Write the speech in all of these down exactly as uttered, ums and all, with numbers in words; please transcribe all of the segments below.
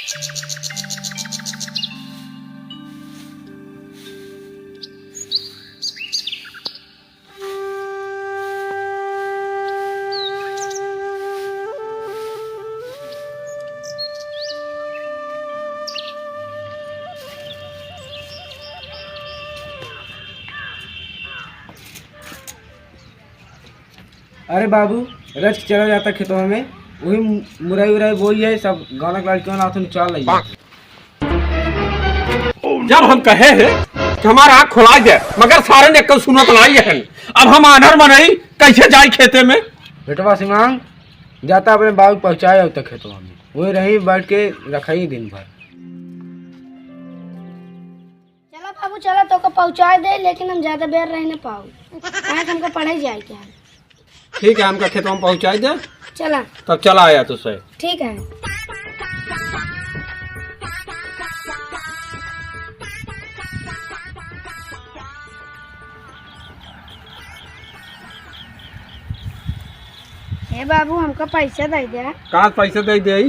अरे बाबू, रच के चला जाता खेतवा में, वही मुरई उरई बोई है, सब गाँव के लड़कियों नाथ में चाल लई। जब हम कहे हैं कि हमार आँख खोलाई दे, मगर सारे ने कल सुनत नाई है। अब हम आन्हर मनई कैसे जाई खेते में? बेटवा सिमांग, जाता अपने बाबू पहुँचाए आवता खेतवा में, वही रही बैठ के रखाई दिन भर। चला बाबू, चला, तोका पहुँचाए दे, लेकिन हम ज्यादा बेर रह न पाऊ, काहे कि हमका पढ़े जाए के है। ठीक है, हमका खेतवा में पहुँचाए दे। चला। तब चला आया तो सही। ठीक है। हे बाबू, हमका पैसा दे दे। कहाँ पैसा दे दे?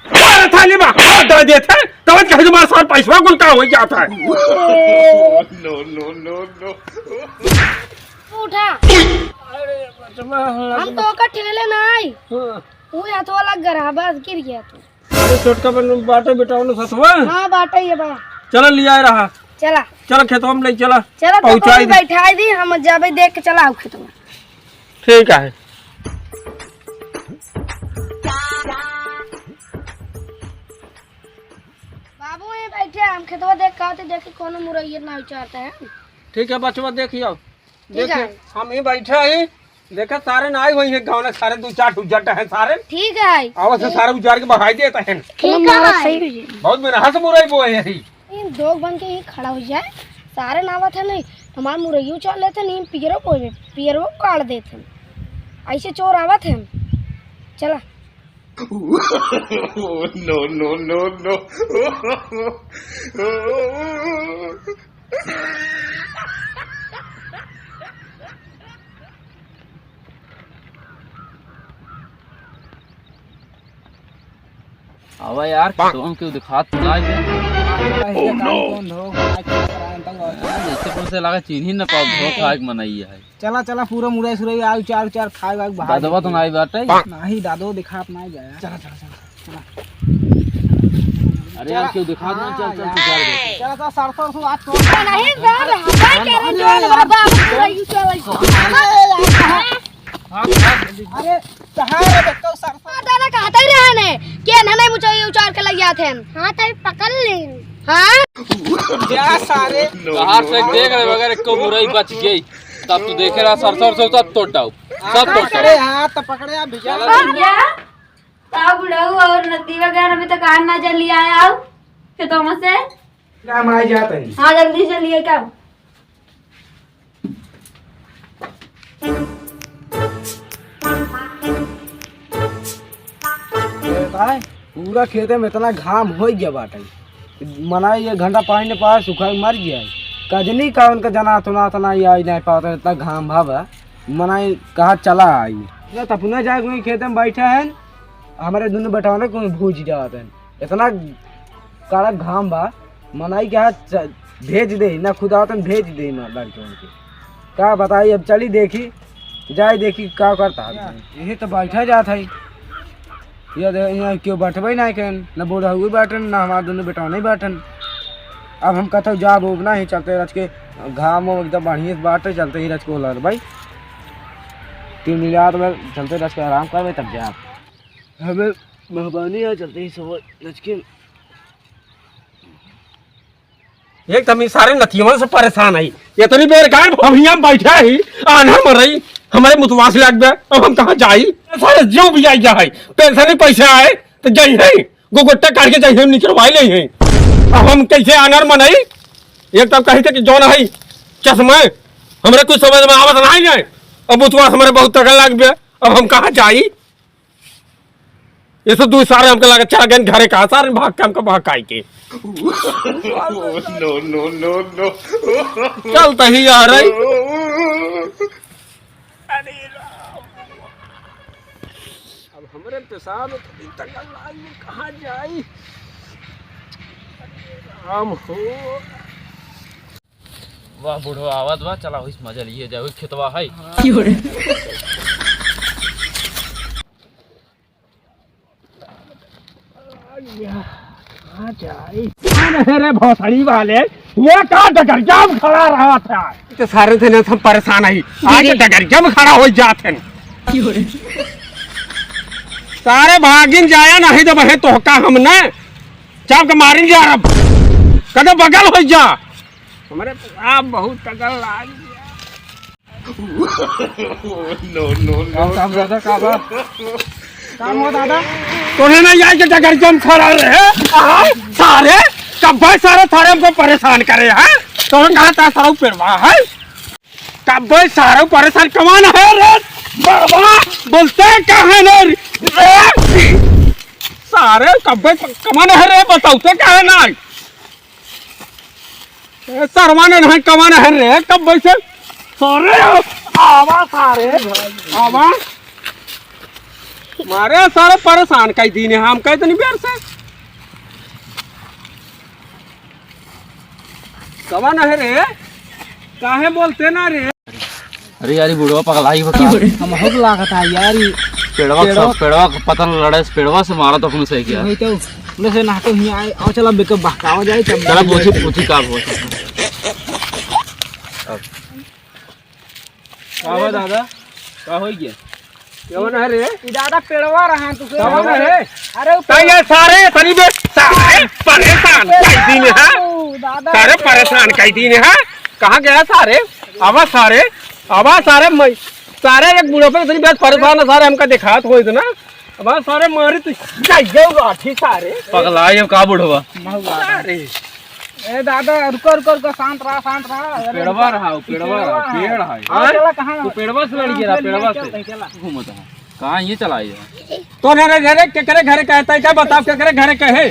अरे थाली में हाथ डाल देते हैं, तब कहे तुम्हारे साथ पैसा कुल का हो जाता है। No, no, no, no। उठा। अरे, बचवा, हम तो का ठेले ना आई। हाँ। वो हाथ वाला गरा, बस गिर गया तू। अरे, छोटका बन बाटे बेटा, उन्हें ससुआ। हाँ, बाटे ये बा। चला, लिया रहा। चला। चला, खेतवा में ले चला। चला, तो पहुँचाई कोई दे। बैठाई दी, हम जाबे देख के चला आओ खेतवा। ठीक है। बाबू, ये बैठे, हम खेतवा देख के आते, देखी कोनो मुरैया ना उचारता है। ठीक है बचवा, देखियो। ठीक देखे, है। हम ही बैठे ही, देखे सारे ना आए हुए हैं गाँव में, सारे दो चार ठो जट हैं सारे। ठीक है। आवा से ठीक। सारे उजार के बहाई देता है। ठीक है भाई। बहुत मेहनत से मुरई बोए हैं। इन दो बन के ही खड़ा हो जाए, सारे ना आवत है नहीं, हमार मुरैयो चाल लेते नहीं, पियरो को, पियरो काट देते हैं। ऐसे चोर आवत हैं। चला। No, no, no, no। आवा यार, खेतवा में केहू दिखात तो ना है। Oh, no। कौन धो, आज क्या कराएं, तब और हाँ, जैसे कौन से लागे, चीन्ही न पाओ, धो खाए के मनई है। चला, चला, पूरा मुरई सुरई, आउ चार, चार खाए वाए के बहार दादवा तो देते। नाई बाटे। नाही, दादो दिखात नाई जाए। चला, चला, चला, चला। अरे यार, चला। केहू दिखात ना, चल, हाँ, चल, यार। तू जा रे। चला, चला, सरसों, सरसों, आज तो नहीं, यार, हम क्या करें, अरे जो यार। हमारा बाप को भाई चला। अरे यार। अरे, कहाँ रे, तो सरसों। हाँ, दादा, कहते ही रहे ने कि एन्हें नहीं मुझे उचार के लग जाते हैं। हाँ, तभी पकड़ लें। हाँ? जा सारे। बाहर से देख रहे, अगर एको मुरई बच गई, तब तू देखे रहा, सरसों, सरसों सब तोड़ डाउ, सब तोड़ डाउ। पकड़े, हाँ, तो पकड़े, आप भिजा। का बुढ़ऊ और नती वगैरह अभी तक आन ना जल्दी आया हो खेतों में से? हम आ जाते हैं। हाँ, जल्दी चलिए, क्या? ए भाई, पूरा खेते में इतना घाम होइ गया बाटे, मना एक घंटा पानी न पाए, सुखाई मर गया है। कजनी का उनका जना तो ना, तो ना, ये आई नहीं पावत, इतना घाम भावा, मना कहा चला आई। ना तपना जाए कोई खेते में बैठा है, हमारे दोनों बेटवा ने कोई भूज जात है। इतना कड़क घाम बा, मनई के हाथ च-, भेज दे, ना खुदावतन भेज दे, ना लड़के उनके। का बताई, अब चली देखी, जाए देखी का करता है। यही तो बैठा जात है। ये दे, यहाँ क्यों बैठबे ना करें, ना बूढ़ा हुए बैठन, ना हमारे दोनों बेटा नहीं बैठन। अब हम कहते जाब उब नहीं, चलते रच के घाम हो एकदम बढ़िया से बाटे, चलते ही रच को लड़ भाई। तीन मिनट में चलते रच के आराम करबे तब जाब। हमें मेहरबानी आ चलते ही सब रच के। एक तो हम ई सारे नतियवन से परेशान हई। इतनी बेर गायब हम हियां बैठा ही, आन्हर मरई, हमरे मुतवा से लग गए, अब हम कहाँ जाई? सारे जो भी आई जाए, पेंशन ही पैसे आए, तो जाई है, गोगोट्टा काट के जाई है, निकलवाई ले है। अब हम कैसे आन्हर मनई? एक तब कही थे कि जौन है, चश्मा, हमरे कुछ समझ में आवत नहीं है। अब मुतवा से हमरे बहुत तगड़ लग गए, अब हम कहाँ जाई? ये सब दो सारे हमके लगे चला गए घरे का, सारे भाग के हमको भगाई के। No, no, no, no। चलता ही आ रही। अब हम अरे पेशाब इतनी तगड़ लागी, कहाँ जाई? राम हो। वाह, बुढ़वा आवत बा, चला ओहिस मजा लिए जाए, ओहि खेतवा है। की हो रे? कहाँ जाई? कौन है रे भोसड़ी वाले? ये का डगरिया में खड़ा रहा था? तो सारे दिन हम परेशान आई, आज डगरिया में खड़ा हो जात हैं। सारे भागिन जाया नहीं तो बहे तोहका हम न चाप के मारिन जा रब। कदे बगल हो जा। हमरे आप बहुत तगड़ लाग गया। No, no, no। का काम दादा, का बा? काम हो दादा? तोहे ना यहाँ के डगरिया में खड़ा रहे, आ, सारे, कब्बे सारे, सारे हमको परेशान करे, हैं? तोहे कहा था सारे पेड़वा, हैं? कब्बे सारे परेशान कमान है रे? बाबा, बोलते कहाँ न रे? सारे कब्बे कमान है रे, बताओ तो कहाँ ना? ए, सरवा न नहीं कमान है रे, कब्बे से सारे आवा सारे, आवा। मारे सारे परेशान कई दीन है, हम कई तनी बेर से। कवन है रे? काहे बोलते ना रे? अरे यार, ई बुढ़वा पगलाई बा का? हम हक लागत है यार, ई पेड़वा पेड़वा से, पेड़वा के पता न लड़े से, पेड़वा से मारा तो अपने सही किया। वही तो, उन्हें से ना तो ही आए, और चला बेक बहकावा जाए, तब चला पूछी, पूछी का हो। का बा दादा? का होई गया? कौन है रे? ई दादा पेड़वा रहा है, तू कौन है रे? अरे उ तो ये सारे सरीबे सारे परेशान कई दीन है। ओ, दादा सारे पेड़वा। परेशान कई दीन है। कहाँ गया सारे? आवा सारे, आवा सारे, मैं सारे एक बुढ़ो पे इतनी बात परेशान है सारे, हमका दिखात हो इतना। आवा सारे मारे तू जाइए लाठी सारे। पगला ये का बुढ़वा? महुआ। अरे। ए दादा, रुको, रुको, रुको, शांत रहा, शांत रहा। अरे पेड़वा रुको। रहा, उ पेड़वा रहा, पेड़वा है। पेड़ है। हाँ, हाँ? चला, कहाँ? तू पेड़वा से लड़ गया, हाँ, चल, पेड़वा चल, से। चल, चला। घूमत है। कहाँ ये चला आया? तो ना रे, रे, केकरे घरे कहे, तै का बताओ केकरे घरे कहे?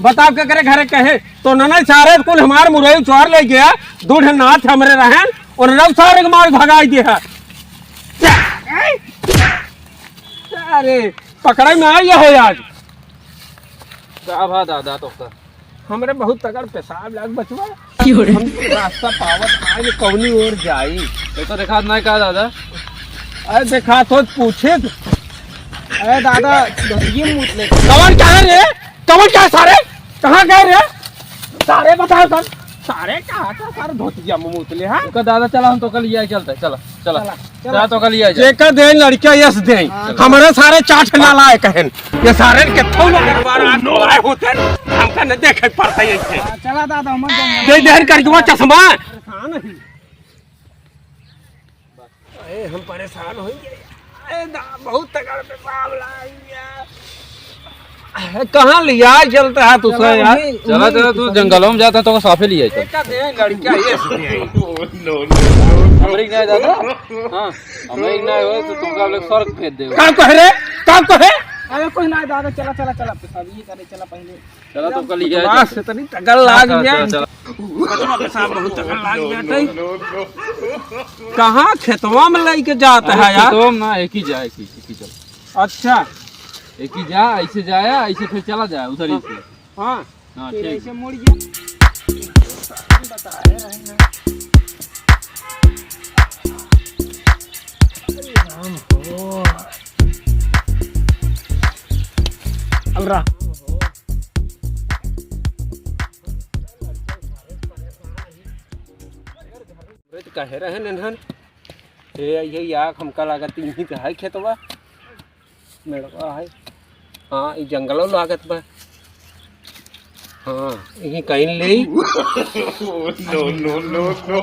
बताओ केकरे घरे कहे? तो ना, ना, सारे कुल हमार मुरई उचवार ले गया, दू ठे नाथ हमरे रहन, और रव सारे के मार भगाई दिया। अरे, पकड़े में आई हो आज। का भा दादा तो का? हमरे बहुत तगड़ पेशाब लाग बचवा। की हो रे? हम रास्ता पावत ना, ये कौनी ओर जाई? ये तो देखात नहीं का दादा? अरे देखात हो पूछे तो। अरे दादा, धोतिये मूत ले। कवन का है रे? कवन का है सारे? कहाँ गए रे? सारे बताओ सर। सारे कहाँ का सारे धोतिया में मूत ले, हाँ? ओका दादा चला, हम तो कल ये चलते, चला, चला। चला। चला तो कल ये जा। जेकर दे लड़का यस दे। हाँ। हमरे सारे चाट ना लाए कहन। ये सारे के थौ ना एक बार आज बुलाए होते, हमका न देखे पड़ता ये। हाँ, चला दादा, हम जाएंगे। दे देहन कर जुआ चश्मा। परेशान ही। अरे, हम परेशान होइगे। अरे, दा-, बहुत तगड़ पेशाब लाग गया। कहाँ लिया चलता है तू चला यार? वहीं, चला, वहीं चला, तू वहीं। जंगलों में जाता तो साफे लिया चल। एका दे लड़का ये सुने आई। No, no, no, no। हमरे के नहीं जाता? हाँ, हमरे के नहीं हो तो तुमका हम लोग स्वर्ग भेज देबो। काम कहे रे? काम कहे? अरे कोई ना दादा, चला, चला, चला, पेशाब ये करे, चला पहले। चला तो कल ही जाए। बस इतनी तगड़ लाग गया। चला, चला। पेशाब बहुत तगड़ लाग गया। कहाँ खेतवा में लेके जाता है यार? खेतवा में ना, एक ही जाए, एक ही, एक ही चला। अच्छा। एक ही जा, ऐसे जाया, ऐसे फिर चला जाए उधर ही से। हाँ। हाँ, फिर ठीक। ऐसे मुड़ गया। बताए रहे ना। अरे राम हो। अब राम हो। अरे तो कहे रहे नन्हन। ए, ये यार हमका लागत यहीं पे है खेतवा। मेड़वा है। हाँ, ई जंगलो लागत बा। हाँ, यहीं कहीं ले। No, no, no, no।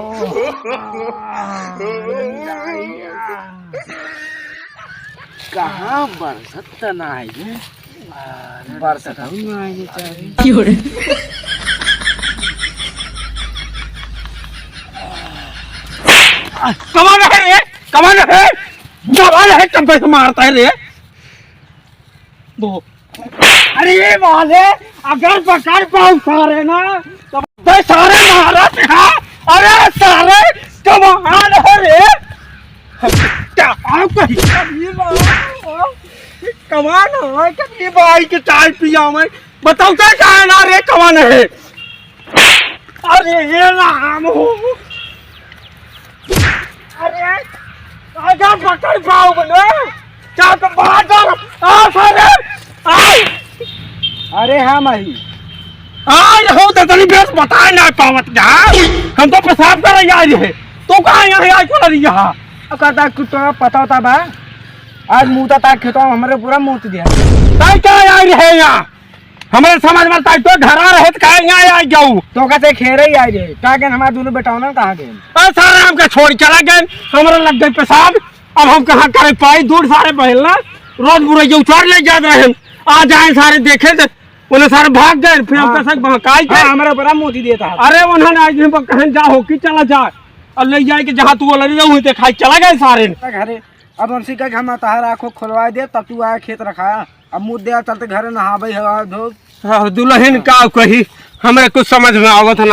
कहाँ बरसत त ना है ये? बरसत हम ना आए चाहिए। क्यों रे? कमान है रे? कमान है? कमान है, कब से मारता है रे? दो। अरे ये वाले, अगर पकड़ पाऊँ सारे ना, तो बे सारे मारा थे, हाँ? अरे सारे, कमाल है रे। क्या, आओ कहीं, ये वाला, कमान है, कभी भाई के चाय पिया मैं। बताओ क्या, क्या है ना रे, कमान है? अरे ये राम हो। अरे, आजा पकड़ पाओ बने। क्या तो बात कर? आ सारे, आ। अरे हाँ माही। आ, हो तो तनी बेस बताए ना पावत का। हम तो पेशाब कर रही है। तो कहाँ यहाँ आई को रही है? अब कहता कुछ तो पता होता बा। आज मुँह तो ताक खेतवा हमरे पूरा मूत दिया। ताई का आई रहे यहाँ? हमरे समझ में ताई तो घरा रहे तो काहे यहाँ आई जाऊ? तो कहते खेरे ही आई रहे। का के हमारे दोनों बेटा ना कहाँ गए? अरे सारे हमके छोड़ चला गए। हमरे लग गए पेशाब। अब हम कहाँ करे पाई? दूर सारे बहल ना रोज बुरे जो उतार ले जात रहे। आ जाए सारे देखे तो उन्हें सारे भाग गए। फिर हम हाँ। कैसे बहकाई के? हाँ, हमारे ऊपर मुँह देता है। अरे उन्होंने आज हम कहें जा हो कि चला जा। और ले जाए के जहाँ तू बोला रही वहीं ते खाई चला गए सारे। घरे अब उनसे कह के हम तहार आँखों खोलवा दे, तब तू आए खेत रखा। अब मुँह दे चलते घरे नहावे हवा धो। हाँ, दुल्हन का कही, हमरे कुछ समझ में आवत ना।